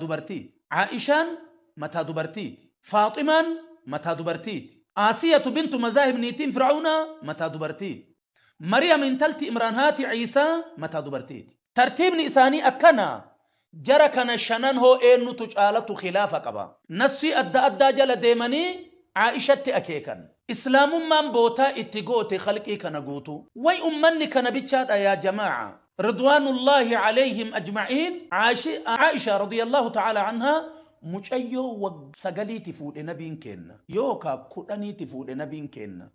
Dubartiiti. Aa'ishaan mataa dubartiiti. Faaximaan mataa dubartiiti. Aasiyatu bintu Mazaahib niitiin Fir'awnaa mataa dubartiiti. Mariyam intalti Imraan haati Iisaa mataa dubartiiti. Tartiibni isaanii akkana. Jara kana shanan hoo eennutu caalatu khilaafa qaba. Nassii adda addaa jala deemanii Aa'ishatti akeekan. Islaamummaan bootaa itti goote khalqii kana guutuu. Way ummanni kana bichaadha yaa jamaa'a. Ridwaanullaahi alayhim ajma'iin. Aa'isha radiyallahu ta'ala anhaa mucayyoo wagga sagaliiti fuudhe nabiin keenna. Yookaa kudhaniiti fuudhe nabiin keenna.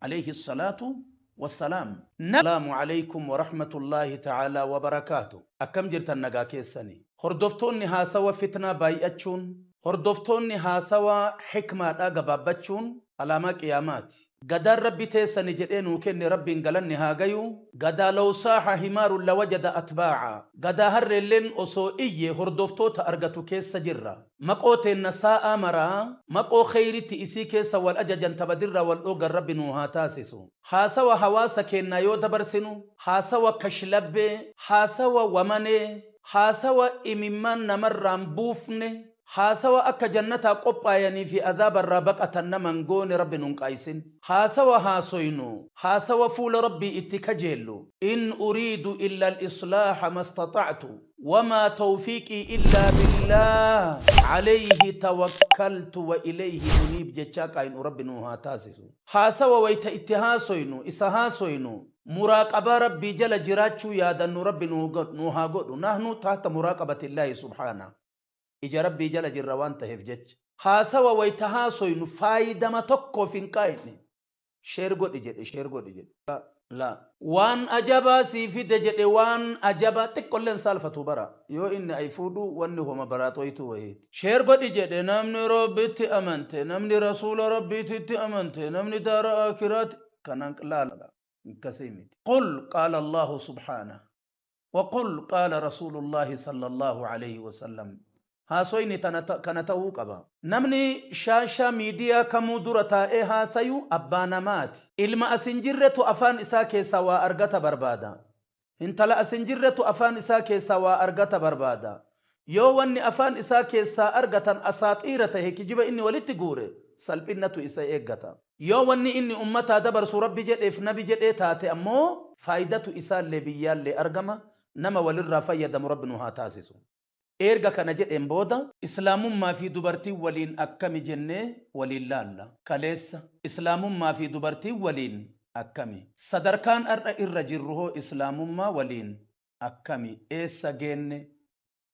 Alayhi salaatu wassalaam. Salaamu alaykum wa rahmatullaahi ta'ala wa barakaatu. Akkam jirtan, nagaa keessani? Hordoftoonni haasawa fitnaa baay'achuun, hordoftoonni haasawa hikmaadhaa gabaabbachuun alaamaa qiyaamaati. Gadaan Rabbi teessani jedhee nuu kenne Rabbiin galanni haa gayu. Gadaa law saaha himaarun lawajada atbaa'a. Gadaa harreelleen osoo iyye hordoftoota argatu keessa jirra. Maqoo teenna saa'aa maraa maqoo kheyritti isii keessa wal ajajan, tabadirraa wal dhoogan Rabbi nuu haa taasisu. Haasawa hawaasa keennaa yoo dabarsinu, haasawa kashlabbee, haasawa wamanee, haasawa imimmaan namarraan buufne, haasawa akka jannataa qophaayanii fi azaabarraa baqatan naman goone Rabbi nun qaaysin. Haasawa haasoynu haasawa fuula Rabbii itti kajeellu. In uriidu illa al-islaaha mastaxa'tu wamaa tawfiiqii illaa billaah alayhi tawakkaltu wa ilayhi uniib jechaa qaaynu Rabbi nuu haa taasisu. Haasawa wayta itti haasoynu isa haasoynu muraaqabaa Rabbii jala jiraachuu yaadannu Rabbi nuu haa godhu. Nahnu tahta muraaqabatillaahi subhaana. Ija Rabbii jala jirra waan taheef jecha. Haasawa wayta haasoynu faayidama tokkoof hin qaayne. Share godhi jedhe, share godhi jedhe. La la. Waan ajabaa sii fide jedhe, waan ajabaa xiqqollee hin saalfatu bara. Yoo inni ay fuudhu wanni homa baraaxooytuu wayiiti. Share godhi jedhe, namni Rabbitti amante, namni Rasuula Rabbiititti amante, namni daara aakiraati kanaan laala. Akkasii miti. Qul qaala Allahu subhaana. Waqul qaala Rasuulullaahi sallallaahu aleyhi wasallam. Haasoyni tana kana ta'uu qaba. Namni shaashaa miidiyaa kamuu dura taa'ee haasayu abbaa namaati. Ilma as hin jirretu afaan isaa keessaa waa argata barbaada. Hintala as hin jirretu afaan isaa keessaa waa argata barbaada. Yoo wanni afaan isaa keessaa argatan asaaxiira tahe, kijiba inni walitti guure, salphinnatu isa eeggata. Yoo wanni inni ummataa dabarsu Rabbi jedheef nabi jedhee taate ammoo faaydatu isaallee biyyaallee argama. Nama walirraa fayyadamu Rabbi nu haa taasisu. Eerga kana jedheen booda, Islaamummaa fi dubartiin waliin akkami jennee waliin laalla. Kaleessa Islaamummaa fi dubartiin waliin akkami? Sadarkaan ar'a irra jirru hoo Islaamummaa waliin akkami? Eessa geenne?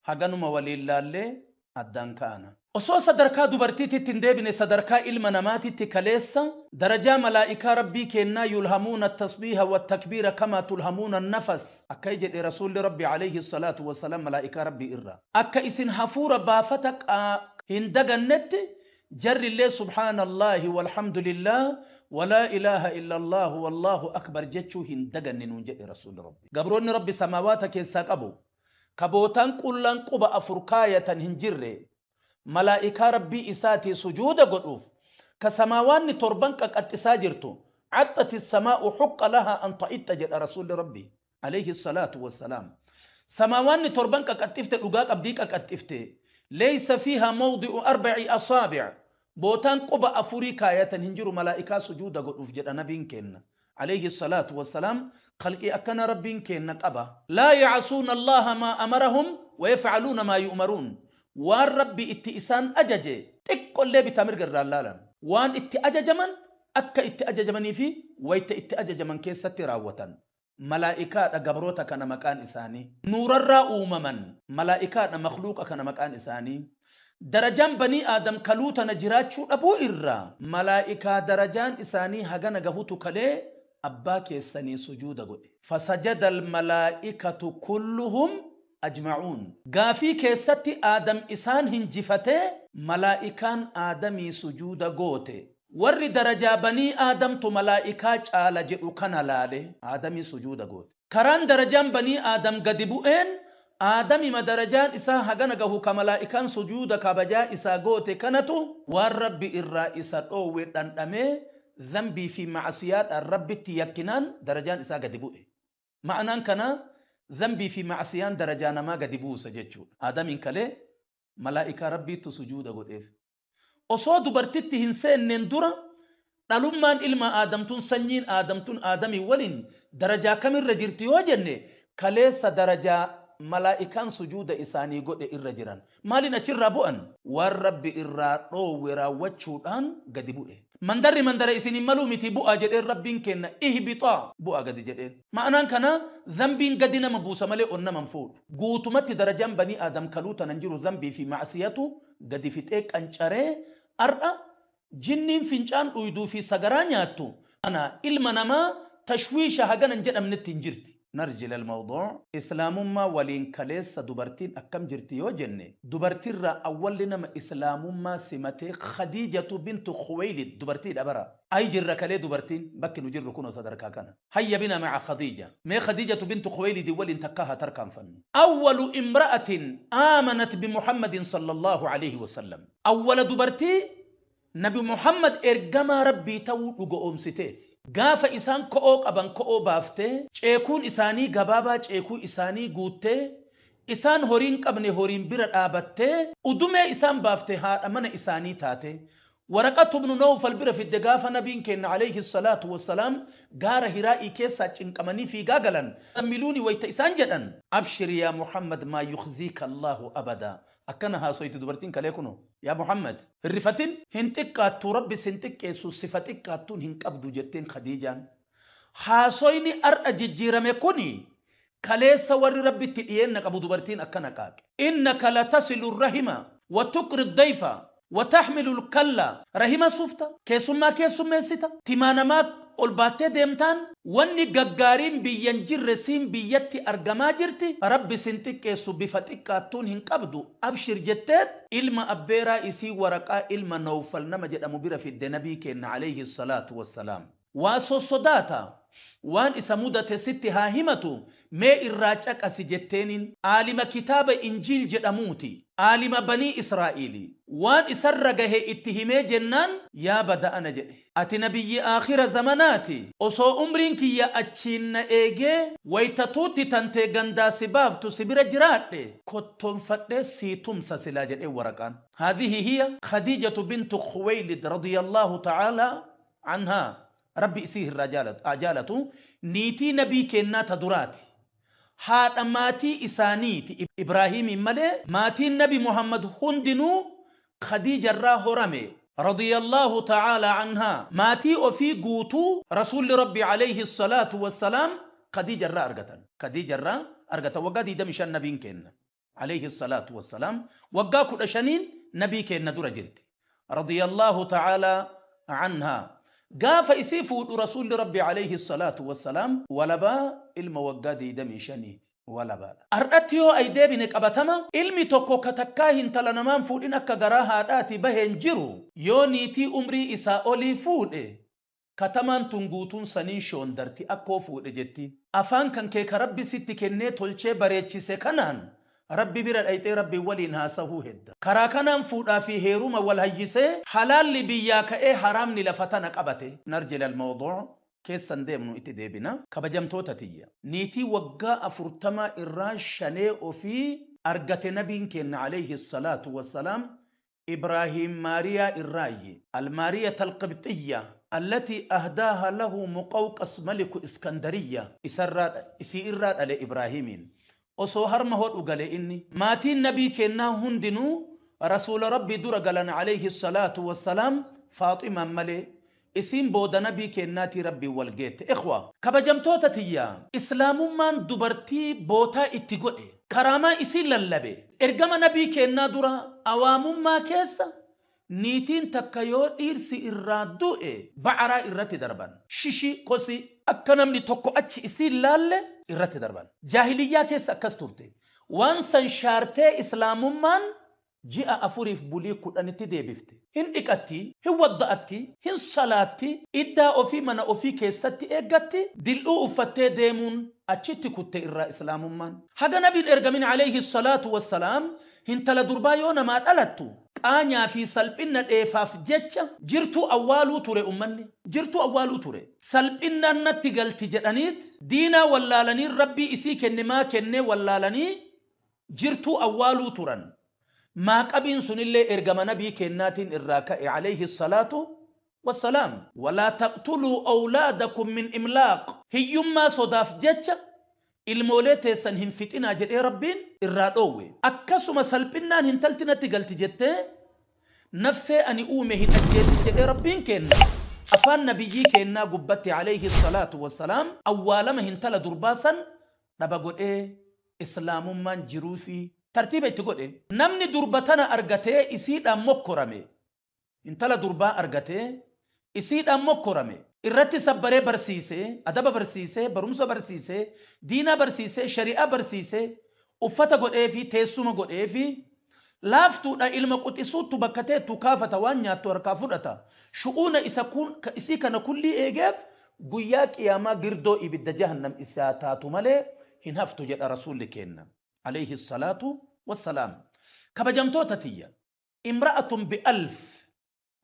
Haganuma waliin laallee addaan kaana. Osoo sadarkaa dubartiititti hin deebine, sadarkaa ilma namaatitti kaleessa darajaa malaa'ikaa Rabbii keennaa yulhamuuna attasbiiha wattakbiira kamaa tulhamuuna annafas akka jedhe Rasuulli Rabbi alayhi salaatu wassalaam, malaa'ikaa Rabbii irraa akka isin hafuura baafata hin dagannetti jarrillee subhaanallaahi walhamdulillah walaa ilaaha illallahu wallaahu akbar jechuu hin daganne nuun jedhe Rasuulli Rabbi. Gabroonni Rabbi samaawaata keessaa qabu ka bootaan qullaan quba afur kaayatan hin jirre malaa'ikaa Rabbii isaatii sujuuda godhuuf, ka samaawaanni torban qaqaxxisaa jirtu, caxxati samaa'u huqqa lahaa an ta'ixxa jedha Rasuulli Rabbii alayhi salaatu wassalaam. Samaawaanni torban qaqaxxifte, dhugaa qabdii qaqaxxifte. Laysa fiihaa mawdi'u arba'i asaabi', bootaan quba afurii kaayatan hin jiru malaa'ikaa sujuuda godhuuf jedha nabiin keenna alayhi salaatu wassalaam. Khalqii akkana Rabbiin keenna qaba. Laa ya'asuuna Allaaha maa amarahum wa yaf'aluuna maa yu'maruun. Waan Rabbi itti isaan ajaje xiqqollee bitaa mirga irraa hin laalan. Waan itti ajajaman akka itti ajajamanii fi wayta itti ajajaman keessatti raawwatan. Malaa'ikaadha gabroota kana maqaan isaanii. Nuurarraa uumaman. Malaa'ikaadha makhluuqa kana maqaan isaanii. Darajaan banii Aadam kaluu tana jiraachuu dhabuu irraa malaa'ikaa darajaan isaanii hagana gahutu kalee abbaa keessanii sujuuda godhe. Fasajadal malaa'ikatu kulluhum ajma'uun. Gaafii keessatti Aadam isaan hinjifatee malaa'ikaan Aadamii sujuuda goote. Warri darajaa banii Aadamtu malaa'ikaa caala jedhu kana laale Aadamii sujuuda goote. Karaan darajaan banii Aadam gadi bu'een Aadamima darajaan isaa hagana gahu ka malaa'ikaan sujuuda kabajaa isaa goote kanatu waan Rabbi irraa isa dhoowwe dhandhamee zambii fi ma'asiyaadhaan Rabbitti yakkinaan darajaan isaa gadi bu'e. Ma'anaan kanaa zambii fi ma'asiyaan darajaa namaa gadi buusa jechuudha. Aadamiin kalee Malaa'ikaa Rabbiittu sujuuda godheef. Osoo dubartitti hin seenneen dura dhalummaan ilma Aadamtun, sanyiin Aadamtun Aadamii waliin darajaa kamirra jirti yoo jenne, kaleessa darajaa malaa'ikaan sujuuda isaanii godhe irra jiran. Maaliin achirraa bu'an? Waan Rabbi irraa dhoowwe raawwachuudhaan gadi bu'e. Mandarri mandara isin hin maluu miti, bu'aa jedheen Rabbiin kenna, ihbixaa, bu'aa gadi jedheen. Ma'anaan kanaa zambiin gadi nama buusa malee ol nama hin fuudhu. Guutumatti darajaan banii Aadam kaluu tanan jiru zambii fi ma'siyatu gadi fixee qancaree ar'a jinniin fincaan dhuyduu fi sagaraa nyaattu ana ilma namaa tashwiisha hagana hin jedhamnetti hin jirti. Narji ilal mawduu'. Islaamummaa waliin kaleessa dubartiin akkam jirti yoo jenne, dubartiirraa awwalli nama Islaamummaa simatee Khadiijatu bintu Khuweylid dubartiidha bara. Ay jirra kalee dubartiin, bakki nu jirru kunoo sadarkaa kana. Hayya bina ma'a Khadiija. Mee Khadiijatu bintu Khuweylidin waliin takkaa haa tarkaanfannu. Awwalu imra'atin aamanat bi Muhammadin sallallahu aleyhi wasallam. Awwala dubartii Nabi Muhammad ergamaa Rabbii ta'uu dhugo'oomsiteeti. Gaafa isaan ko'oo qaban ko'oo baaftee, ceekuun isaanii gabaabaa ceekuu isaanii guuttee, isaan horii hin qabne horiin bira dhaabattee, udumee isaan baafte haadha mana isaanii taatee. Waraqatu ibnu Nawfal bira fidde gaafa Nabiin keenna aleyhi salaatu wassalaam gaara Hiraa'ii keessaa cinqamanii fiigaa galan, zammiluuni wayta isaan jedhan, Abshir yaa Muhammad maa yukhziika Allaahu abadaa. Akkana haasoyti dubartiin kalee kunoo. Yaa Muhammad! Hin rifatin, hin xiqqaattuu, Rabbi sin xiqqeessu, sifa xiqqaattuun hin qabdu jetteen Khadiijaan. Haasoyni ar'a jijjiirame kuni kaleessa warri Rabbitti dhiyeenna qabu dubartiin akkana qaaqe. Innaka latasilu rahima wa tuqri dayfa wa tahmilu lkalla, rahima sufta, keessummaa keessummeessita, timaa namaa ol baattee deemtaan, wanni gaggaariin biyya hin jirre siin biyyatti argamaa jirti, Rabbi sin xiqqeessu, bifa xiqqaattuun hin qabdu, abshir jetteet ilma abbeeraa isii Waraqaa ilma Nawfal nama jedhamu bira fidde Nabii keenna aleyhi salaatu wassalaam. Waa sossodaata, waan isa mudate sitti haa himatu, mee irraa caqasi jetteeniin. Aalima kitaaba Injiil jedhamuuti. Aalima Banii Israa'iili. Waan isarra gahe itti himee jennaan, yaa bada ana jedhe. Ati nabiyyi aakhira zamanaati. Osoo umriin kiyya achiin na eegee wayta tuutti tantee gandaa si baaftu si bira jiraadhe, kottoonfadhee sii tumsa silaa jedheen Waraqaan. Haadhihi hiya Khadiijatu bintu Khuwaylid radiyallaahu ta'aalaa anhaa, Rabbi isii irraa haa jaalatu, niitii nabii keennaa ta duraati. Haadha maatii isaaniiti, Ibraahiimiin malee maatiin nabi Muhammad hundinuu Khadiija irraa horame, radiyallaahu ta'aalaa anhaa. Maatii ofii guutuu Rasuulli Rabbi alayhi salaatu wassalaam Khadiija irraa argatan. Khadiija irraa argatan waggaa 25 nabiin keenna alayhi salaatu wassalaam waggaa 15n nabii keenna dura jirti, radiyallaahu ta'aalaa anhaa. Gaafa isii fuudhu Rasuulli Rabbi alayhi salaatu wassalaam walabaa ilma waggaa 25ti, walabaadha. Ardhatti yoo ay deebine qabatama ilmi tokko ka takkaa hintala namaan fuudhin akka garaa haadhaati baheen jiru yoo niitii umrii isaa olii fuudhe, katamaan tun guutuun saniin shoondarti, akkoo fuudhe jetti. Afaan kan kee ka Rabbi sitti kennee tolchee bareechise kanaan Rabbi bira dhayxee Rabbiin waliin haasahuu hedda. Karaa kanaan fuudhaa fi heeruma wal hayyisee halaalli biyyaa ka'ee haraamni lafa tana qabate. Narji ilal mawduu', keessan deemnu itti deebina. Kabajamtoota tiyya. Niitii waggaa 40 irraa shanee ofii argate Nabiin keenna aleyhi salaatu wassalaam Ibraahiim Maariyaa irraayyi, Al-Maariyata Al-Qibxiyya, allatii ahdaaha lahu Muqawqas maliku Iskandariyya, isarraa, isii irraa dhale Ibraahiimiin. Osoo harma hodhu gale inni. Maatiin Nabii keennaa hundinuu Rasuula Rabbii dura galan aleyhi salaatu wassalaam Faaximaan malee. Isiin booda Nabii keennaatii Rabbiin wal geette. Ikhwa! Kabajamtoota tiyya! Islaamummaan dubartii bootaa itti godhe. Karaamaa isii lallabe. Ergama Nabii keennaa dura awaamummaa keessa niitiin takka yoo dhiirsi irraa du'e ba'araa irratti darban. Shishii, kosii. Akka namni tokko achi isii hin laalle irratti darban. Jaahiliyyaa keessa akkas turte. Waan san shaartee Islaamummaan ji'a afuriif bulii 10tti deebifte. Hin dhiqatti, hin wadda'atti, hin salaatti, iddaa ofii mana ofii keessatti eeggatti, dil'uu uffattee deemuun achitti kutte irraa Islaamummaan. Haga Nabiin ergamin aleyhi salaatu wassalaam hintala durbaa yoo namaa dhalattu qaanyaa fi salphinna dheefaaf jecha jirtuu awwaaluu ture ummanni. Jirtuu awwaaluu ture. Salphinnaan natti galti jedhaniit diinaa wallaalanii Rabbii isii kenne maa kennee wallaalanii jirtuu awwaaluu turan. Maaqabiin sunillee ergama nabii keennaatiin irraa ka'e alayhi salaatu wassalaam. Walaa taqtuluu awlaadakum min imlaaq. Hiyyummaa sodaaf jecha ilmoolee teessan hin fixinaa jedhee Rabbiin irraa dhoowwe. Akkasuma salphinnaan hintalti natti galti jettee nafsee ani uume hin ajjeesin jedhee Rabbiin keenna afaan nabiyyii keennaa gubbatti alayhi salaatu wassalaam awwaalama hintala durbaa san dhaba godhee islaamummaan jiruufii tartiiba itti godhe. Namni durba tana argatee isiidhaan mokkorame, intala durbaa argatee isiidhaan mokkorame, irratti sabbaree barsiisee, adaba barsiisee, barumsa barsiisee, diinaa barsiisee, shari'aa barsiisee, uffata godheefii, teessuma godheefii, laaftuudha ilma quxisuuttu bakka teettu kaafata, waan nyaattu harkaa fudhata. Shu'uuna isa kun, isii kana kullii eegeef guyyaa qiyaamaa girdoo ibidda jahannam isaa taatu malee hin haftu jedha Rasuulli keenna alayhi salaatu wassalaam. Kabajamtoota tiyya, imra'atun bi alf,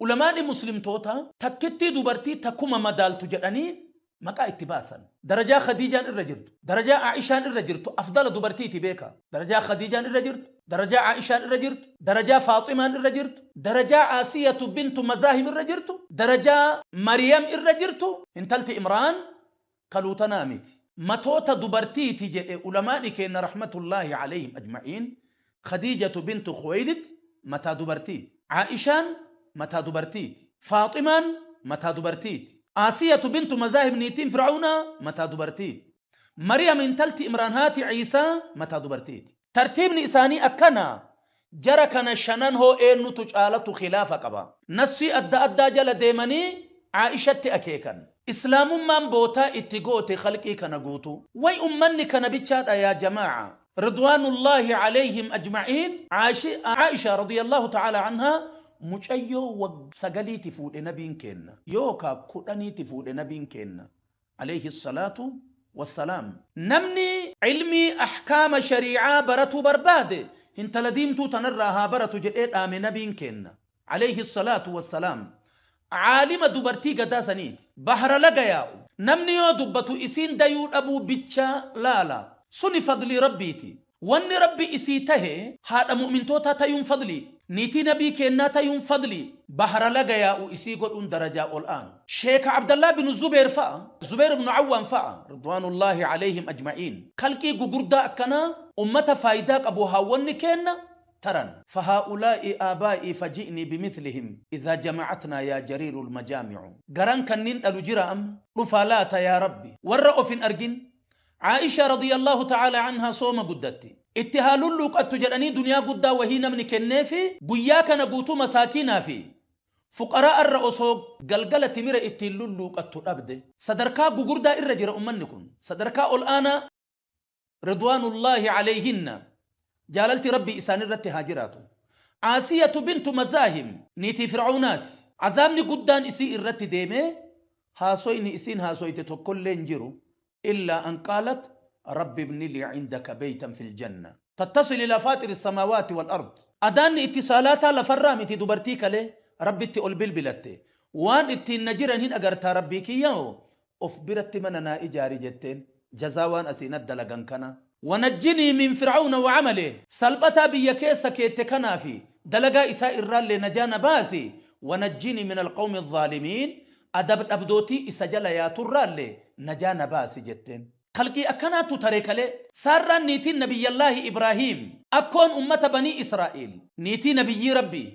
ulamaani muslimtoota takkittii dubartii ta kuma madaaltu jedhanii maqaa itti baasan. Darajaa Khadiijaan irra jirtu, darajaa Aa'ishaan irra jirtu afdala dubartiiti beeka. Darajaa Khadiijaan irra jirtu, darajaa Aa'ishaan irra jirtu, darajaa Faaximaan irra jirtu, darajaa Aasiyatu bintu Mazaahim irra jirtu, darajaa Mariyam irra jirtu, intalti Imraan kaluutanaa miti. Matoota dubartiiti jedhe ulamaani keenna rahmatullaahi alayhim ajma'iin. Khadiijatu bintu Khuwaylid mataa dubartiiti. Aa'ishaan mataa dubartiiti. Faaximaan mataa dubartiiti. Aasiyatu bintu Mazaahib niitiin Fir'awnaa mataa dubartiiti. Mariyam intalti Imraan haati Iisaa mataa dubartiiti. Tartiibni isaanii akkana. Jara kana shanan hoo eennutu caalatu khilaafa qaba. Nassii adda addaa jala deemanii Aa'ishatti akeekan. Islaamummaan bootaa itti goote khalqii kana guutuu. Way ummanni kana bichaadha yaa jamaa'a. Ridwaanullaahi alayhim ajma'iin. Aa'ishaa radiyallaahu ta'aalaa anhaa mucayyoo wag sagaliiti fuudhe nabiin keenna. Yookaa kudhaniiti fuudhe nabiin keenna alayhi salaatu wassalaam. Namni ilmii ahkaama sharii'aa baratuu barbaade hintala diimtuu tanarraa haa baratu jedhee dhaame nabiin keenna alayhi salaatu wassalaam. Aalima dubartii gadaa saniiti. Bahra laga yaa'u. Namni yoo dubbatu isiin dayuu dhabuu bichaa laala. Suni fadlii Rabbiiti. Wanni Rabbi isii tahe haadha mu'mintootaa tayuun fadlii. Niitii nabii keennaa tayuun fadlii. Bahra laga yaa'u isii godhuun darajaa ol aanu. Sheeka Abdallah binu Zubeer fa'a, Zubeer ibnu Awwaam fa'a, ridwaanullaahi alayhim ajma'iin. Khalqii gugurdaa akkanaa ummata faaydaa qabu haawwonni keenna taran. Fahaa'ulaa'i aabaa'ii faji'nii bimithlihim idhaa jama'atnaa yaa jariirul majaami'u. Garaan kanniin dhalu jiraa amma? Dhufaa laata yaa Rabbi? Warra of hin argin. Aa'ishaa radiyallaahu ta'aalaa anhaa sooma guddatti. Itti haa lulluuqattu jedhanii duniyaa guddaa wahii namni kenneefi guyyaa kana guutuu masaakiinaa fi fuqaraa'a irra osoo galgala timira ittiin lulluuqattu dhabde. Sadarkaa gugurdaa irra jira ummanni kun. Sadarkaa ol aanaa ridwaanullaahi alayhinna jaalalti Rabbii isaanirratti haa jiraatu. Aasiyatu bintu Mazaahim niitii Fir'awnaati. Azaabni guddaan isii irratti deemee haasoyni isiin haasoyte tokkollee hin jiru illaa an qaalat rabbi ibni lii indaka beeytan fil janna. Tattasil ilaa faaxiri samaawaati wal ard. Adaanni itti saalaataa lafarraa miti dubartii kalee Rabbitti ol bilbilatte. Waan ittiin na jiran hin agartaa Rabbii kiyyao of biratti mana naa ijaari jetteen jazaa waan asii nat dalagan kanaa. Wanajjinii min fir'awna wa amalih salphataa biyya keessa keette kanaa fi dalagaa isaa irraallee najaa na baasi wanajjinii min alqawmi alzaalimiin adab dhabdootii isa jala yaaturraallee najaa na baasi jetteen. Khalqii akkanaattu tare kalee. Saarraan niitiin Nabiyyallaahi Ibraahiim akkoon ummata Banii Israa'iil niitii Nabiyyii Rabbii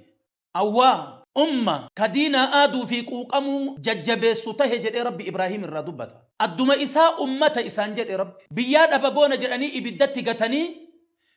Awwaa, umma, ka diinaa aaduu fi quuqamuu jajjabeessu tahe jedhee Rabbi Ibraahiim irraa dubbata. Adduma isaa ummata isaan jedhe Rabbi. Biyyaa dhaba goona jedhanii ibiddatti gatanii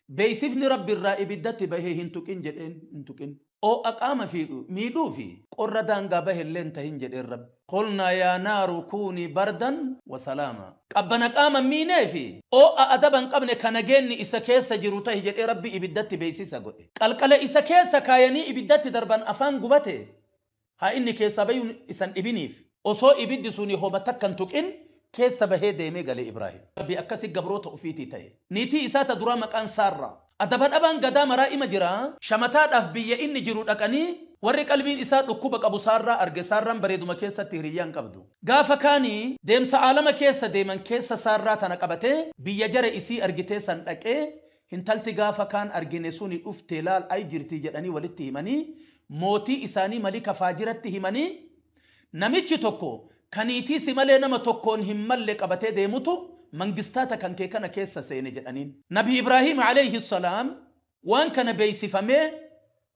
beeysifni Rabbi irraa ibiddatti bahe hin tuqin jedheen hin tuqin. Oo'a qaama fiidhu, miidhuu fi qorra daangaa bahellee hin tahin jedheen Rabbi. Qulnaa yaa naaru kuunii bardan wa salaamaa. Qabbana qaama hin miinee fi oo'a adaba hin qabne ka nageenni isa keessa jiru tahi jedhee Rabbi ibiddatti beeysisa godhe. Qalqala isa keessa kaayanii ibiddatti darban afaan gubate haa inni keessaa bayuun isa hin dhibiniif. Osoo ibiddi suni homa takka hin tuqin keessa bahee deemee gale Ibraahim. Rabbi akkasi gabroota ufiitii tahe. Niitii isaa ta duraa maqaan Saarraa. Adaba dhabaan gadaa maraa ima jira. Shamataadhaaf biyya inni jiru dhaqanii warri qalbiin isaa dhukkuba qabu Saarraa arge. Saarraan bareeduma keessatti hiriyyaa hin qabdu. Gaafa kaani deemsa aalama keessa deeman keessa Saarraa tana qabatee biyya jara isii argitee san dhaqee Intalti gaafa kaan argine suni dhufte, laal ay jirti jedhanii walitti himanii, mootii isaanii malika faajiratti himanii, namichi tokko kaniitii si malee nama tokkoon hin malle qabatee deemutu mangistaata kan kee kana keessa seene jedhaniin. Nabi Ibraahim alayhi salaam waan kana beeksifamee,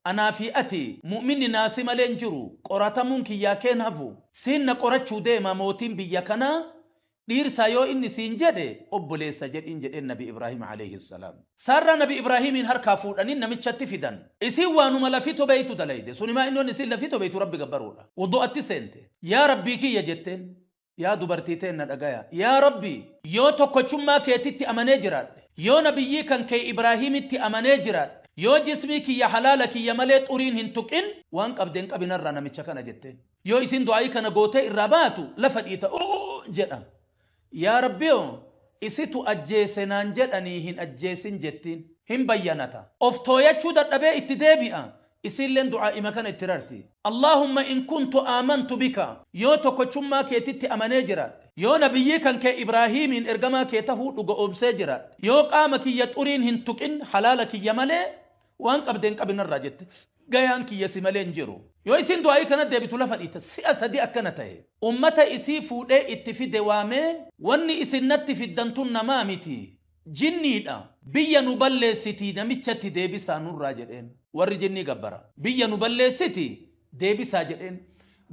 anaa fi ati mu'minni naasi malee hin jiru, qoratamuun kiyyaa keen hafu, siin na qorachuu deema mootiin biyya kanaa, dhiirsaa yoo inni siin jedhe obboleessa jedhiin jedheen Nabi Ibraahim alayhi salaam. Saarraa Nabi Ibraahimiin harkaa fuudhanii namichatti fidan. Isiin waanuma lafito beeytu dalayde. Sunimaa innoon isiin lafito beeytu Rabbi gabbaruudha. Wudu'atti seente. Yaa Rabbii kiyya jetteen. Yaa dubartii teen na dhagaya. Yaa Rabbi, yoo tokkochummaa keetitti amanee jiraadhe, yoo nabiyyii kan kee Ibraahimitti amanee jiraadhe, yoo jismii kiyya halaala kiyya malee xuriin hin tuqin, waan qabdeen qabinarraa namicha kana jetteen. Yoo isin du'aayii kana gootee irraa baatu lafa dhiita jedha. Yaa Rabbiyoo, isitu ajjeese naan jedhanii hin ajjeesin jettiin. Hin bayyanata. Of tooyachuu dadhabee itti deebi'a. Isiilleen du'aa'ima kana itti rarti. Allahumma in kuntu aamantu bika, yoo tokkochummaa keetitti amanee jiraadhe, yoo nabiyyii kan kee Ibraahiimiin ergamaa kee tahuu dhuga oomsee jiraadhe, yoo qaama kiyya xuriin hin tuqin halaala kiyya malee, waan qabdeen qabinarraa jette. Gayaan kiyya si malee hin jiru. Yoo isiin du'aa'ii kana deebitu lafa dhiita. Si'a sadi akkana ta'e. Ummata isii fuudhee itti fide waamee, wanni isin natti fiddan tun namaa miti, jinniidha, biyya nu balleessitii namichatti deebisaa nurraa jedheen. Warri jinnii gabbara. Biyya nu balleessiti deebisaa jedheen.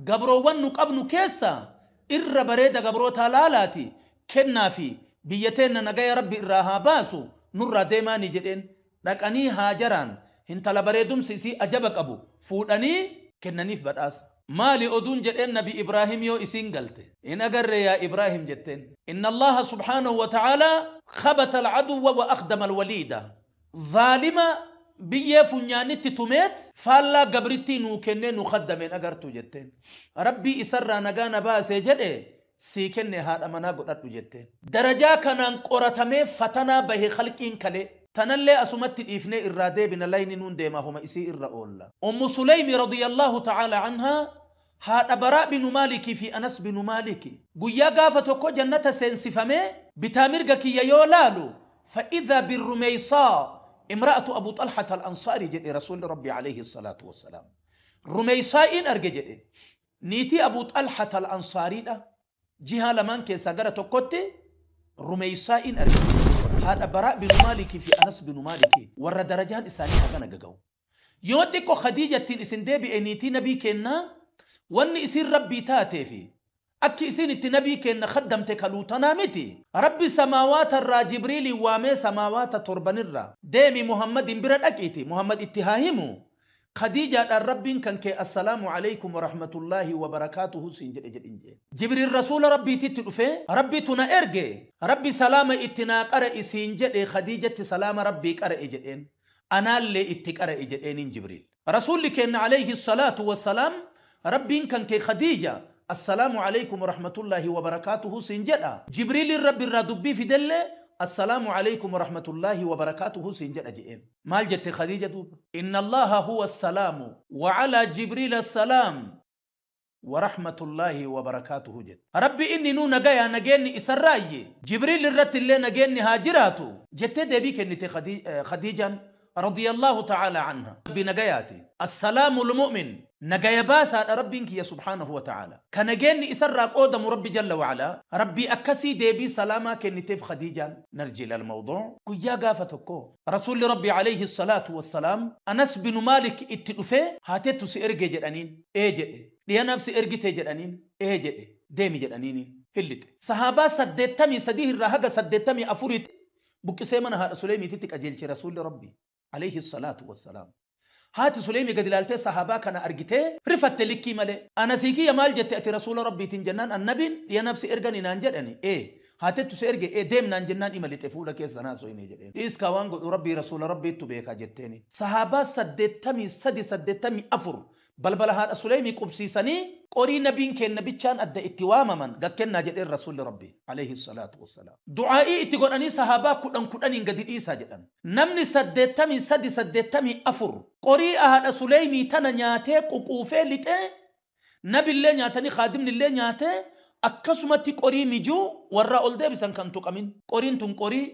Gabroowwan nu qabnu keessaa irra bareeda gabrootaa laalaati kennaa fi biyya teenna nagaya Rabbi irraa haa baasu nurraa deemaani jedheen. Dhaqanii Haajaraan hintala bareedumsi isii ajaba qabu fuudhanii kennaniif badhaasa. Maali oduun jedheen Nabi Ibraahim yoo isiin galte. Hin agarree yaa Ibraahim jetteen. Inna Allaha subhaanahu wa ta'aalaa khabata al-aduwwa wa akhdama al-waliida. Zaalima biyyee funyaanitti tumeet faallaa gabrittii nuu kennee nu khaddameen agartuu jetteen. Rabbii isarraa nagaa na baasee jedhe sii kenne haadha manaa godhadhu jetteen. Darajaa kanaan qoratamee fatanaa bahe khalqiin kalee. Tanallee asumatti dhiifnee irraa deebina, layni nuun deemaa homa isii irra oolla. Ummu Suleymi radiyallahu ta'ala anhaa haadha Baraa binu Maalikii fi Anas binu Maaliki. Guyyaa gaafa tokko jannata seensifamee bitaa mirga kiyya yoo laalu, fa'idhaa birrumeysaa imra'atu Abu Xalhata al-Ansaari jedhe Rasuulli Rabbi alayhi salaatu wassalaam. Rumeysaa'iin arge jedhe. Niitii Abu Xalhata al-Ansaariidha. Jihaa lamaan keessaa gara tokkotti Rumeysaa'iin arge. Haadha Baraa binu Maalikii fi Anas binu Maalikii, warra darajaan isaanii hagana gaga'u. Yoo xiqqo Khadiijattiin isin deebi'e, niitii nabii keennaa, wanni isiin Rabbii taatee fi akki isiin itti nabii keenna khaddamte kaluutanaa miti. Rabbi samaawaata irraa Jibriiliin waamee, samaawaata torbanirraa deemi Muhammadiin bira dhaqiiti Muhammad itti haa himu, Khadiijaadhaan Rabbiin kan kee assalaamu alaykum warahmatullaahi wabarakaatuhu siin jedhe jedhin jeen. Jibriil Rasuula Rabbiititti dhufee, Rabbitu na erge, Rabbi salaama itti naa qara'i siin jedhe, Khadiijatti salaama Rabbii qara'e jedheen. Anaallee itti qara'e jedheeniin Jibriil. Rasuulli keenna alayhi salaatu wassalaam, Rabbiin kan kee Khadiija assalaamu alaykum warahmatullaahi wabarakaatuhu siin jedha. Jibriiliin Rabbi irraa dubbii fidellee assalaamu alaykum warahmatullaahi wabarakaatuhu siin jedha je'een. Maal jette Khadiija duuba? Inna Allaha huwa assalaamu wa alaa Jibriil assalaam wa rahmatullaahi wa barakaatuhu jette. Rabbi inni nuu nagayaa nageenni isarraayyi, Jibriil irratti illee nageenni haa jiraatu jettee deebii kennite Khadiijaan radiyallahu ta'ala anha. Rabbi nagayaati. Assalaamul mu'min nagaya baasaadha Rabbiin kiyya subhaanahu wa ta'ala. Ka nageenni isarraa qoodamu Rabbi jalla wa ala. Rabbii akkasii deebii salaamaa kenniteef Khadiijaan. Narji ilal mawduu. Guyyaa gaafa tokko Rasuulli Rabbi alayhi salaatu wassalaam Anas binu Maalik itti dhufee, haatettu si erge jedhaniin. Ee jedhe. Dhiyanaaf si ergite jedhaniin. Ee jedhe. Deemi jedhaniiniin. Hin lixe. Sahaabaa 83 irraa haga 84tti buqqisee mana haadha Suleymiititti qajeelche Rasuulli Rabbi alayhi salaatu wassalaam. Haati Suleymi gadi ilaaltee sahaabaa kana argitee rifatte likkii malee. Anasii kiyya, maal jette ati Rasuula Rabbiitiin jennaan, annabiin dhiyanaaf si ergani naan jedhani. Ee. Haatettu si erge? Ee. Deem naan jennaan ima lixe, fuula keessa naa soyne jedheen. Dhiiskaa, waan godhu Rabbii Rasuula Rabbiittu beeka jetteeni. Sahaabaa 83, 84 balbala haadha Suleymii qubsiisanii, qorii nabiin keenna bichaan adda itti waamaman gakkennaa jedheen Rasuulli Rabbii alayhi salaatu wassalaam. Du'aa'ii itti godhanii sahaabaa kudhan kudhaniin gadi dhiisaa jedhan. Namni 83, 84 qorii haadha Suleymii tana nyaatee ququufee lixee, nabillee nyaatanii khaadimnillee nyaatee, akkasumatti qorii mijuu warraa ol deebisan kan tuqamin. Qoriin tun qorii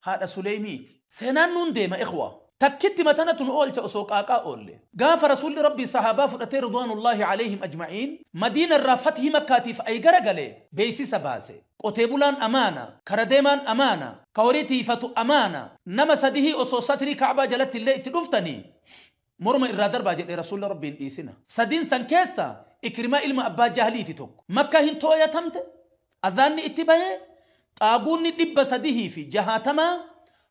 Haadha Suleymiiti. Seenaan nuun deema ikhwa. Takkitti matanatu nu oolcha osoo qaaqaa oolle. Gaafa Rasuulli Rabbii sahaabaa fudhatee ridwaanullaahi alayhim ajma'iin Madiina irraa fathii Makkaatiif ay gara gale beeysisa baase. Qotee bulaan amaana, kara deemaan amaana, ka horii tiiyfatu amaana, nama sadihii osoo satrii Ka'baa jalatti illee itti dhuftanii morma irraa darbaa jedhe Rasuulli Rabbii hin dhiisina. Sadiin san keessa Ikrimaa ilma Abbaa Jahliiti tokko. Makkaa hin tooyatamte, Azaanni itti bahe, xaaguunni 360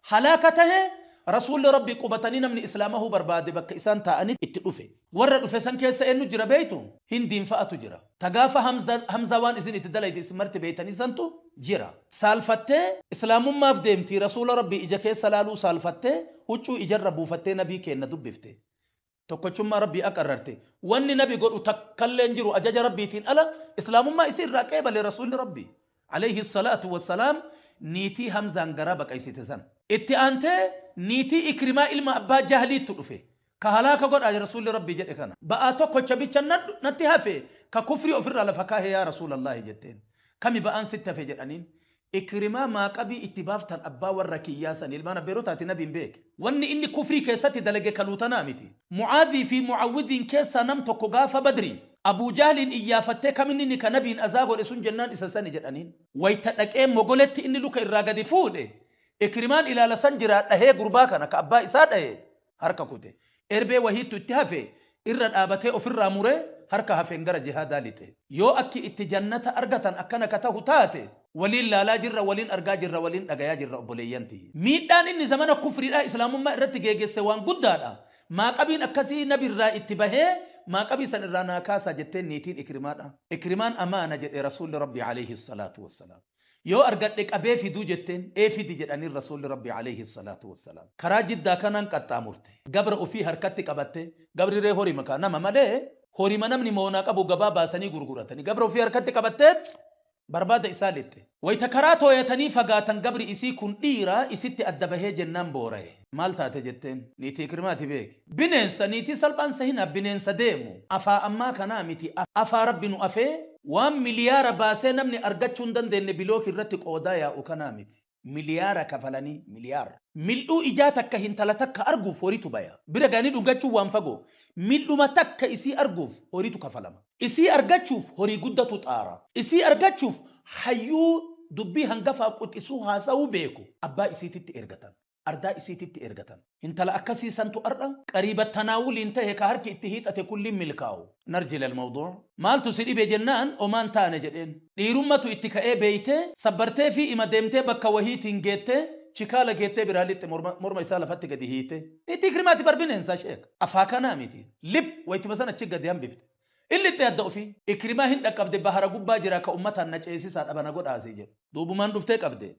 halaaka tahe, Rasuulli Rabbii qubatanii namni islaamahuu barbaade bakka isaan taa'anitti itti dhufe. Warra dhufe san keessa eennu jira beeytu? Hindiin fa'atu jira. Ta gaafa Hamza, Hamzaa waan isin itti dalayde isin marti beeytanii santu jira. Saalfattee islaamummaaf deemti, Rasuula Rabbii ija keessa laaluu saalfattee huccuu ijarra buufattee Nabii keenna dubbifte. Tokkochummaa Rabbii aqarrarte. Wanni Nabi godhu takkallee hin jiru ajaja Rabbiitiin ala Islaamummaa isii irraa qeebale Rasuulli Rabbii. Aleyhi salaatu wassalaam niitii Hamzaan garaa baqaysite san. Itti aantee niitii Ikrimaa ilma Abbaa Jahliittu dhufe. Ka halaaka godhaa Rasuulli Rabbii jedhe kana. Ba'aa tokkocha bicha natti hafe ka kufrii ofirraa lafa kaahe yaa Rasuulallaahi jetteen. Kami ba'aan sitti hafe jedhaniin. Ikrimaa maaqabii itti baaftan abbaa warra kiyyaa sani ilmaan abbeerotaati nabiin beeke. Wanni inni kufrii keessatti dalage kaluu tanaa miti. Mu'aadhii fi Mu'awwidhiin keessaa nam tokko gaafa Badrii Abuu Jahliin iyyaafattee kaminni inni ka nabiin azaa godhe sun jennaan isa sani jedhaniin. Wayta dhaqee mogoletti inni luka irraa gadi fuudhe Ikrimaan ilaala san jiraa dhahee gurbaa kana ka abbaa isaa dhahe harka kute. Erbee wahiittu itti hafe irra dhaabatee ofirraa muree harka hafeen gara jihaadaa lixe. Yoo akki itti jannata argatan akkana ka tahu taate waliin laalaa jirra, waliin argaa jirra, waliin dhagayaa jirra obboleeyyan tiyya. Miidhaan inni zamana kufriidhaa islaamummaa irratti geegesse waan guddaadha. Maaqabiin akkasii nabi irraa itti bahee maaqabii san irraa naa kaasaa jetteen niitiin Ikrimaadha. Ikrimaan amaana jedhe Rasuulli Rabbii aleyhi salaatu wassalaam. Yoo argadhe qabee fiduu jetteen, ee fidi jedhaniin Rasuulli Rabbii aleyhi salaatu wassalaam. Karaa Jiddaa kanaan qaxxaamurte. Gabra ufii harkatti qabattee, gabri ree horima kaa nama malee horima namni moonaa qabu gabaa baasanii gurguratanii. Gabra ufii harkatti qabatteet barbaada isaa lixxe. Wayta karaa tooyatanii fagaatan gabri isii kun dhiira isitti adda bahee jennaan booraye. Maal taate jetteen. Niitii Ikrimaati beeki. Bineensa, niitii salphaan sehinaa bineensa deemu. Afaa ammaa kanaa miti afaa Rabbi nu afee waan miliyaara baasee namni argachuu hin dandeenne bilookii irratti qoodaa yaa'u kanaa miti. Miliyaara kafalanii miliyaara. Mil'uu ijaa takka hintala takka arguuf horitu baya. Bira ga'anii dhungachuun waan fagoo. Mil'uma takka isii arguuf horitu kafalama. Isii argachuuf horii guddatu xaara. Isii argachuuf hayyuu dubbii hangafaa quxisuu haasawuu beeku abbaa isiititti ergatan. Ardaa isiititti ergatan. Hintala akkasii santu ar'a qariiba tanaawuliin tahe ka harki itti hiixate kulliin milkaawu. Narji ilal mawduu. Maaltu si dhibe jennaan omaa hin taane jedheen. Dhiirummatu itti ka'ee beeytee sabbarteefii ima deemtee bakka wahiitiin geettee chikaala geettee biraa lixxe morma morma isaa lafatti gadi hiite. Niitii Ikrimaati bar bineensa sheek. Afaa kanaa miti. Lip waytuma san achi gadi hambifte. In lixxe adda ofii. Ikrimaa hin dhaqqabde bahara gubbaa jiraa ka ummataan na ceesisaa dhaba na godhaasii jedhu. Duubumaan dhuftee qabde.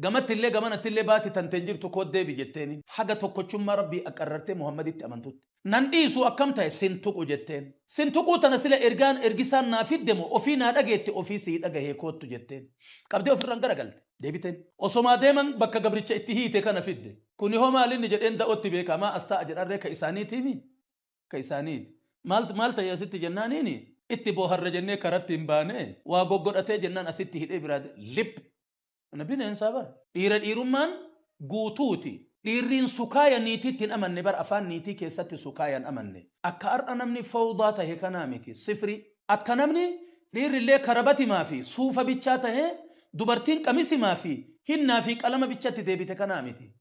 Gamattillee gamanattillee baati tante hin jirtu koot deebi jetteeni. Haga tokkochummaa Rabbii aqarrartee Muhammaditti amantutti. Nan dhiisu akkam tahe sin tuqu jetteen. Sin tuquu tana sila ergaan ergisaan naa fidde moo ofii naa dhageette ofii sii dhagahee koottu jetteen. Qabdee ofirraan garagalte. Deebiteen. Osomaa deeman bakka gabricha itti hiite kana fidde. Kuni hoo maalinni jedheen da'ootti beekaa maa as taa'a jedharree ka isaaniitiimi? Ka isaaniiti. Maal maal tahe asitti jennaaniini itti booharra jennee karatti hin baanee waa goggodhatee jennaan asitti hidhee biraa lip. Kana bineensaa bar. Dhiira dhiirummaan guutuuti. Dhiirriin sukaaya niitiitti hin amanne bar afaan niitii keessatti sukaaya hin amanne. Akka ar'a namni fawdaa tahe kanaa miti. Sifrii. Akka namni dhiirrillee karabatimaa fi suufa bichaa tahee dubartiin qamisimaa fi hinnaa fi qalama bichatti deebite kanaa miti.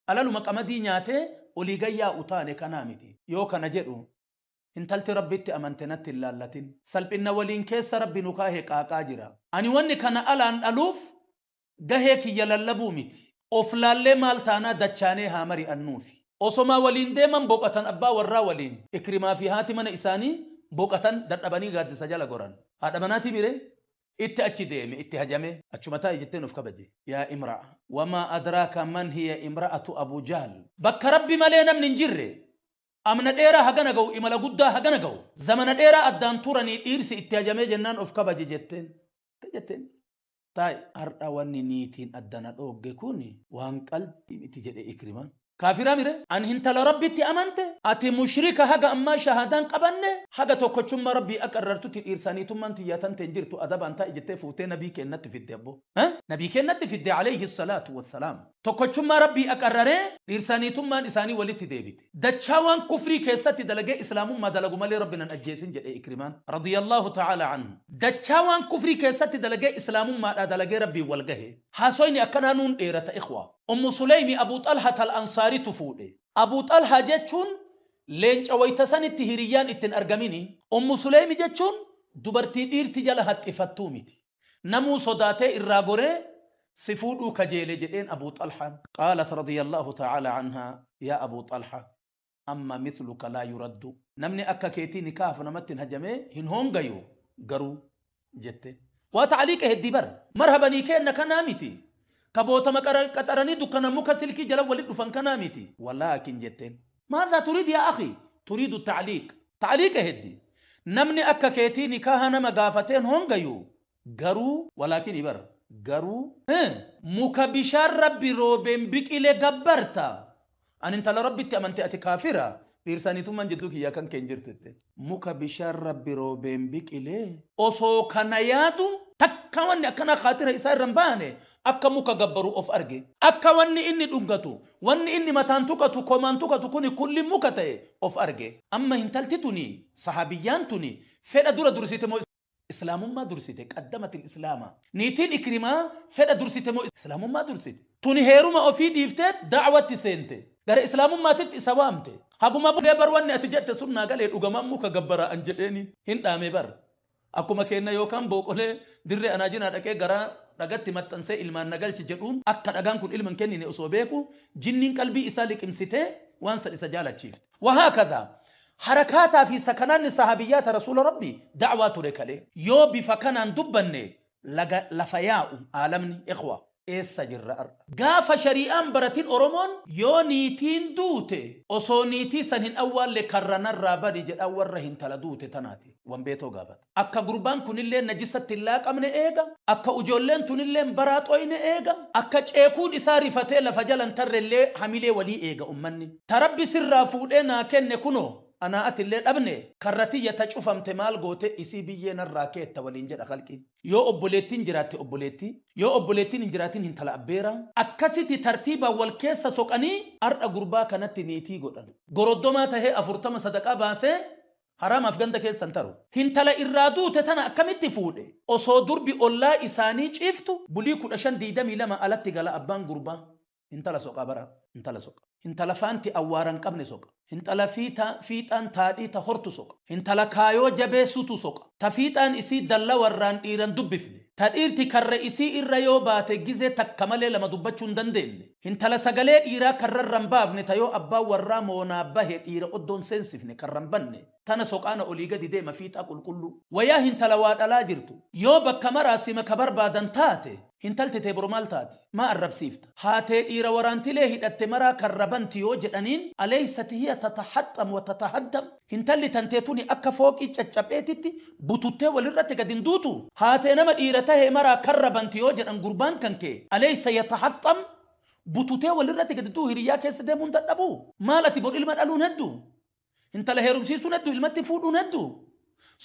Alaluma qamadii nyaatee olii gad yaa'u taane kanaa miti. Yoo kana jedhu Intalti Rabbitti amante natti hin laallatin. Salphinna waliin keessa Rabbi nu kaahe qaaqaa jira. Ani wanni kana alaan dhaluuf gahee kiyya lallabuu miti. Of laallee maal taanaa dachaanee haa mari'annuufi. Osomaa waliin deeman boqatan abbaa warraa waliin. Ikrimaa fi haati mana isaanii boqatan dadhabanii gaaddisa jala goran. Haadha manaatii miree? Itti achi deeme itti hajamee. Achuma taa'i jetteen of kabaje. Yaa imra'a. Wamaa adraaka man hiya imra'atu Abu Jahl. Bakka Rabbi malee namni hin jirre Amna dheeraa hagana gahu imala guddaa hagana gahu zamana dheeraa addaan turanii dhiirsi itti hajamee jennaan of kabaji jetteen. Akka jetteen taa'i. Har'a wanni niitiin adda na dhoogge kun waan qalbii miti jedhe Ikrimaan. Kaafiraa mire? An hintala Rabbitti amante, ati mushrika haga ammaa shahaadaan qabanne, haga tokkochummaa Rabbii aqarrartutti dhiirsaniitummaan tiyyaa tante hin jirtu, adabaan taa'i jettee fuutee nabii keennatti fidde abbo. Nabii keennatti fidde alayhi salaatu wassalaam. Tokkochummaa Rabbii aqarraree dhiirsaniitummaan isaanii walitti deebite. Dachaa waan kufrii keessatti dalagee islaamummaa dalagu malee Rabbi nan ajjeesin jedhe Ikrimaan. Radiyallahu ta'ala anhu. Dachaa waan kufrii keessatti dalagee islaamummaadhaa dalagee Rabbiin wal gahe. Haasoyni akkanaa nuun dheerata ikhwa. Ummu Suleymi Abu Xalhat Al-Ansaaritu fuudhe. Abu Xalhaa jechuun leenca wayta sanitti hiriyyaan itti hin argamini. Ummu Suleymi jechuun dubartii dhiirti jala haxxifattuu miti. Namuu sodaatee irraa goree si fuudhuu kajeele jedheen Abu Xalhaan. Qaalat radiyallahu ta'ala anhaa yaa Abu Xalha amma mithluka laa yuraddu. Namni akka keetii nikaahaf namatti hin hajamee hin hoongayu garuu jette. Waa ta'aliiqa heddii bar. Marhaba nii keenna kanaa miti. Ka bootama qaxaranii dukkana muka silkii jala walit dhufan kanaa miti. Walaakin jetteen. Maadhaa turiid yaa akhi? Turiidu ta'aliiq. Ta'aliiqa heddi. Namni akka keetii nikaaha nama gaafateen hongayu garuu walaakinii bar garuu muka bishaan Rabbi roobeen biqile gabbarta. Ani intala Rabbitti amante, ati kaafira, dhiirsaniitummaan jidduu kiyyaa kan keen jirtu jette. Muka bishaan Rabbi roobeen biqile osoo kana yaadu takka wanni akkanaa khaatira isaa irra hin baane, akka muka gabbaru of arge. Akka wanni inni dhungatu, wanni inni mataan tuqatu, komaan tuqatu kuni kulli muka ta'e of arge. Amma intalti tuni, sahaabiyyaan tuni, fedha dura dursite moo islaamummaa dursite? Qaddamatil islaama. Niitiin Ikrimaa fedha dursite moo islaamummaa dursite? Tuni heeruma ofii dhiiftee da'watti seente. Gara islaamummaatitti isa waamte. Haguma bulee bar wanni ati jette sun naa galee, dhugamaan muka gabbara an jedheeni hin dhaame bar. Akkuma keenna yookaan booqolee dirree anaajinaa dhaqee garaa dhagatti maxxansee ilmaan na galchi jedhuun, akka dhagaan kun ilma hin kennine osoo beeku jinniin qalbii isaa liqimsitee waan san isa jaalachiifte. Wahaakadhaa harakaataa fi sakanaanni sahaabiyyaata rasuula Rabbii da'waa ture kalee. Yoo bifa kanaan dubbanne laga lafa yaa'u aalamni ikhwa eessa jirra ar'a? Gaafa shari'aan baratin Oromoon yoo niitiin duute osoo niitii san hin awwaalle karra narraa bani jedhaa warra hintala duute tanaati wanbeetoo gaafata. Akka gurbaan kunillee najisatti hin laaqamne eega, akka ujoolleen tunilleen baraa xooyne eega, akka ceekuun isaa rifatee lafa jala hin tarrellee hamilee walii eega ummanni. Ta Rabbi sirraa fuudhee naa kenne kunoo anaa atillee dhabne, karra tiyya ta cufamte maal goote isii biyyee narraa keetta waliin jedha khalqiin. Yoo obboleettiin jiraatte obboleettii, yoo obboleettiin hin jiraatin hintala abbeeraa. Akkasiti tartiibaan wal keessa soqanii ardha gurbaa kanatti niitii godhan. Goroddomaa tahee 40 sadaqaa baasee haraamaaf ganda keessa hin taru. Hintala irraa duute tana akkamitti fuudhe? Osoo durbi ollaa isaanii ciiftu bulii 15 22 alatti gala abbaan gurbaa. Hintala soqaa bara, hintala soqa. Hintala faanti awwaara hin qabne soqa. Hintala fiixaan taadhii ta hortu soqa. Hintala kaayoo jabeessutu soqa. Ta fiixaan isii dalla warraan dhiiran dubbifne. Ta dhiirti karra isii irra yoo baate gizee takka malee lama dubbachuu hin dandeenne. Hintala sagalee dhiiraa karrarra hin baafne, ta yoo abbaan warraa moonaa bahe dhiira oddoon seensifne karra hin banne. Tana soqaana olii gadi deema fiixaa qulqulluu. Wayaa hintala waa dhalaa jirtu. Yoo bakka maraa sima ka barbaadan taate, hintalti tee bor maal taati? Maa arrabsiifta? Haatee dhiira waraantilee hidhatte maraa karra banti yoo jedhaniin, aleeysat hiya tatahaxxam wa tatahaddam? Hintalli tantee tuni akka fooqii caccapheetitti bututtee walirratti gad hin duutu? Haatee nama dhiira tahee maraa karra banti yoo jedhan gurbaan kan kee aleeysa yatahaxxam? Bututee walirratti gadi du'u, hiriyyaa keessa deemuun dadhabuu? Maal ati bor ilma dhaluun hedduu? Intala heerumsiisuun hedduu, ilmatti fuudhuun hedduu.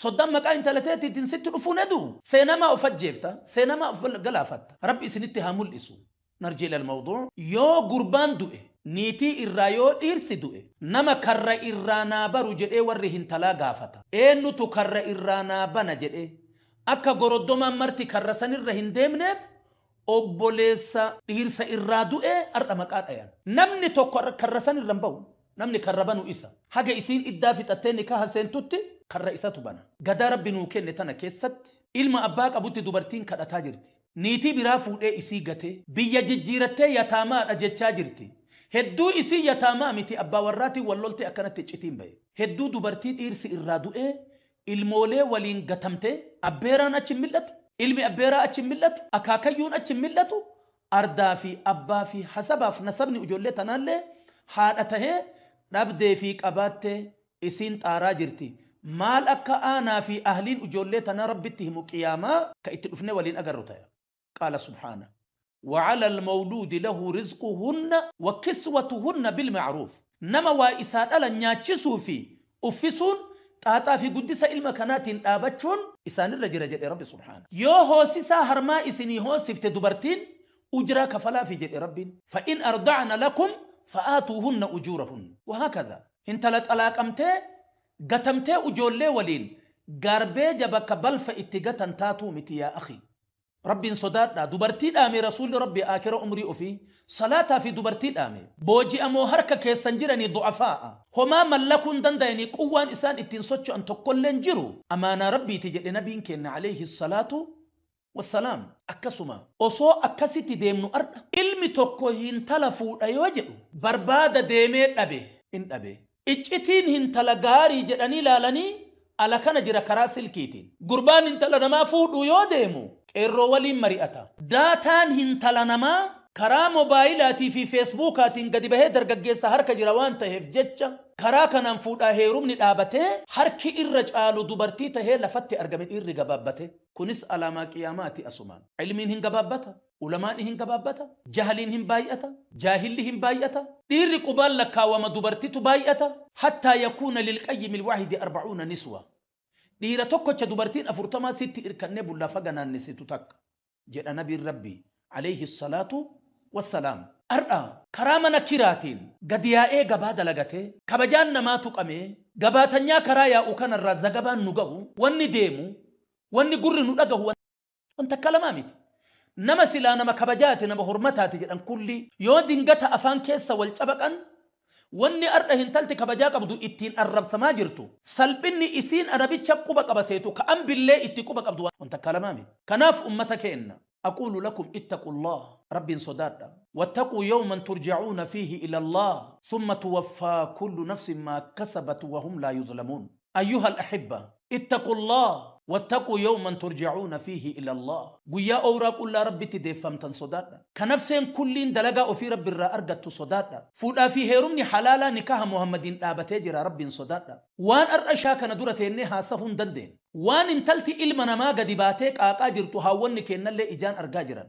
Soddaan maqaa intala teetiitiin sitti dhufuun hedduu. Seenamaa of ajjeefta, seenamaa of galaafatta. Rabbi isinitti haa mul'isu. Narji ilal mawduu. Yoo gurbaan du'e, niitii irraa yoo dhiirsi du'e, nama karra irraa naa baru jedhee warri hintalaa gaafata. Eennutu karra irraa naa bana jedhee. Akka goroddomaan marti karra sanirra hin deemneef obboleessa dhiirsa irraa du'ee har'a maqaa dhayan. Namni tokko karra san irra hin bahu. Namni karra banu isa. Haga isiin iddaa fixattee nikaha seentutti karra isatu bana. Gadaa Rabbi nuu kenne tana keessatti ilma abbaa qabutti dubartiin kadhataa jirti. Niitii biraa fuudhee isii gatee biyya jijjiirattee yataamaadha jechaa jirti. Hedduu isii yataamaa miti, abbaa warraatiin wal loltee akkanatti iccitiin bahe. Hedduu dubartii dhiirsi irraa du'ee ilmoolee waliin gatamtee, abbeeraan achi hin mil'atu, ilmi abbeeraa achi hin mil'atu, akaakayyuun achi hin mil'atu, ardaa fi abbaa fi hasabaaf nasabni ijoollee tanaallee haadha tahee dhabdee fi qabaattee isiin xaaraa jirti. Maal akka aanaa fi ahliin ijoollee tanaa Rabbitti himu qiyaamaa ka itti dhufnee waliin agarru taya. Qaala subhaana. وعلى المولود له رزقهن وكسوتهن بالمعروف. Nama waa isaa dhalan nyaachisuu fi uffisuun, xaaxaa fi guddisa ilma kanaatiin dhaabachuun isaanirra jira jedhe Rabbi subhaana. Yoo hoosisaa harmaa isinii hoosifte dubartiin, ujraa kafalaafi jedhe Rabbiin. فإن أرضعن لكم فآتوهن أجورهن. وهكذا intala xalaaqamtee gatamtee ujoollee waliin gaarbeeja bakka balfa itti gatan taatuu miti. Yaa akhi, Rabbiin sodaadhaa. Dubartii dhaame Rasuulli Rabbi akira umrii ofii salaataa fi dubartii dhaame. Booji'amoo harka keessan jiranii du'afaa'a, homaa mallakuun danda'anii, quwwaan isaan ittiin socho'an tokkolleen jiru, amaanaa Rabbiiti jedhe nabiin kenna عليه الصلاة والسلام. Akkasuma osoo akkasitti deemnu, ardha ilmi tokko hintala fuudha yoo jedhu barbaada deemee dhabe in dhabe. Iccitiin hintala gaarii jedhanii ilaalanii ala kana jira karaa silkiitiin. Gurbaan hintala namaa fuudhu yoo deemu qeerroo waliin mari'ata. Daataan hintala namaa karaa mobaayilaatii fi feesbuukaatiin gadi bahee dargaggeessa harka jira waan ta'eef jecha, karaa kanaan fuudhaa heerumni dhaabatee, harki irra caalu dubartii tahee lafatti argame, dhiirri gabaabbate. Kunis alaamaa qiyaamaati. Asumaan ilmiin hin gabaabbata, ulamaan hin gabaabbata, jahaliin hin baay'ata, jaahilli hin baay'ata, dhiirri qubaan lakkaawama, dubartitu baay'ata. حتى يكون للقيم الواحد 40 نسوة. Dhiira tokkocha dubartiin 40 sitti irkannee bullaa faganaannisitu takka jedha nabiin Rabbi عليه الصلاة والسلام. Har'a karaa mana kiraatiin gadi yaa'ee gabaa dalagatee kabajaan namaa tuqamee, gabaatanyaa karaa yaa'u kanarraa zagabaan nu gahu, wanni deemu, wanni gurri nu dhagahu wanta akka lamaa miti. Nama silaa nama kabajaati, nama hormataati jedhan kulli yoo dingata afaan keessa wal cabaqan, wanni ardha hintalti kabajaa qabdu ittiin arrabsamaa jirtu, salphinni isiin arabicha quba qaba seetu ka ambillee itti quba qabdu wanta akka lamaa miti. Kanaaf ummata keenna, أقول لكم اتقوا الله، رب صدادا، واتقوا يوما ترجعون فيه إلى الله ثم توفى كل نفس ما كسبت وهم لا يظلمون. أيها الأحبة، اتقوا الله واتقوا يوما ترجعون فيه إلى الله. Guyyaa awraa qullaa Rabbitti deeffamtan sodaadha. Ka nafseen kulliin dalagaa ofii Rabbi irraa argattu sodaadha. Fuudhaa fi heerumni halaalaa nikaha Muhammadiin dhaabatee jira. Rabbiin sodaadha. Waan har'a shaa kana dura teennee haasahuu hin dandeenye. Waan intalti ilma namaa gadi baatee qaaqaa jirtu haawwanni keennallee ijaan argaa jiran.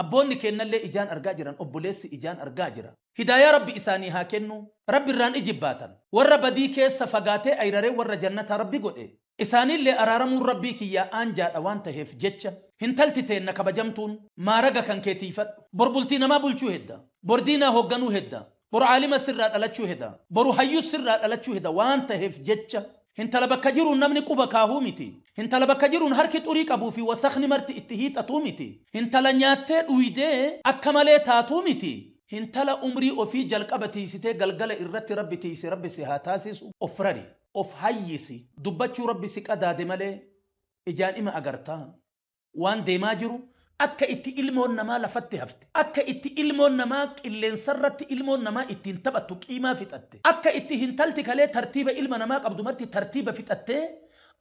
Abboonni keennallee ijaan argaa jiran. Obboleessi ijaan argaa jira. Hidaayaa Rabbi isaanii haa kennu. Rabbi irraan ijibbaatan. Warra badii keessa fagaatee ayraree warra jannataa Rabbi godhe. Isaanillee araaramuun Rabbii kiyyaa aanjaadha waan taheef jecha, hintalti teenna kabajamtuun maaraga kan keetiifadhu. Bor bultii namaa bulchuu hedda. Bor diinaa hoogganuu hedda. Bor caalima sirraa dhalachuu heda. Boru hayyuu sirraa dhalachuu heda waan taheef jecha, hintala bakka jiruun namni quba kaahuu miti. Hintala bakka jiruun harki xurii qabuu fi wasakni marti itti hiixatuu miti. Hintala nyaattee dhuydee akka malee taatuu miti. Hintala umrii ofii jalqaba tiisitee galgala irratti Rabbi tiise Rabbi si haa taasisu. Of rari. Of hayyisi. Dubbachuu Rabbi si qadaade malee ijaan ima agartaa. Waan deemaa jiru, akka itti ilmoon namaa lafatti hafte, akka itti ilmoon namaa qilleensarratti ilmoon namaa ittiin taphattu qiimaa fixatte, akka itti hintalti kalee tartiiba ilma namaa qabdu marti tartiiba fixattee,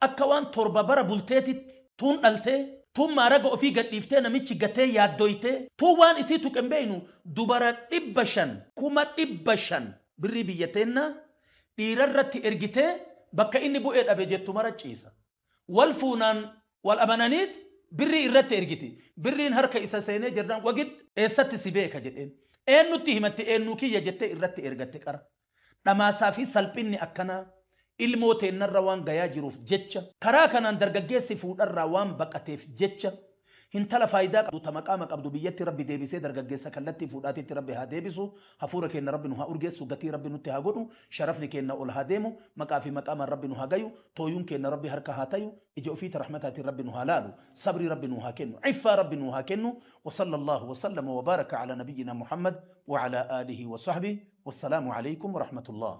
akka waan torba bara bulteetitti tuun dhaltee, tuun maaraga ofii gadhiiftee namichi gatee yaaddoytee, tuun waan isii tuqe hin beeynu, dubara 500, 500,000 birrii biyya teennaa dhiirarratti ergitee bakka inni bu'ee dhabe jettu mara ciisa. Wal fuunaan wal amananiit birrii irratti ergiti. Birriin harka isa seenee jirraan wagid eessatti si beeka jedheen. Eenyutti himatte? Eenyuu kiyya jettee irratti ergatte qara. Dhamaasaa fi salphinni akkanaa ilmoo teennarra waan gayaa jiruuf jecha, karaa kanaan dargaggeessi fuudharraa waan baqateef jecha, hintala faayidaa qabdu ta maqaama qabdu biyyatti Rabbi deebisee dargaggeessa kallattii fuudhaatitti Rabbi haa deebisu. Hafuura keenna Rabbi nu haa urgeessu, gatii Rabbi nutti haa godhu, sharafni keenna ol haa deemu, maqaa fi maqaamaan Rabbi nu haa gayu, tooyuun keenna Rabbi harka haa tayu, ija ofiita rahmataatiin Rabbi nu haa laalu, sabrii Rabbi nu haa kennu, iffaa Rabbi nu haa kennu. وصلى الله وسلم وبارك على نبينا محمد وعلى آله وصحبه، والسلام عليكم ورحمة الله.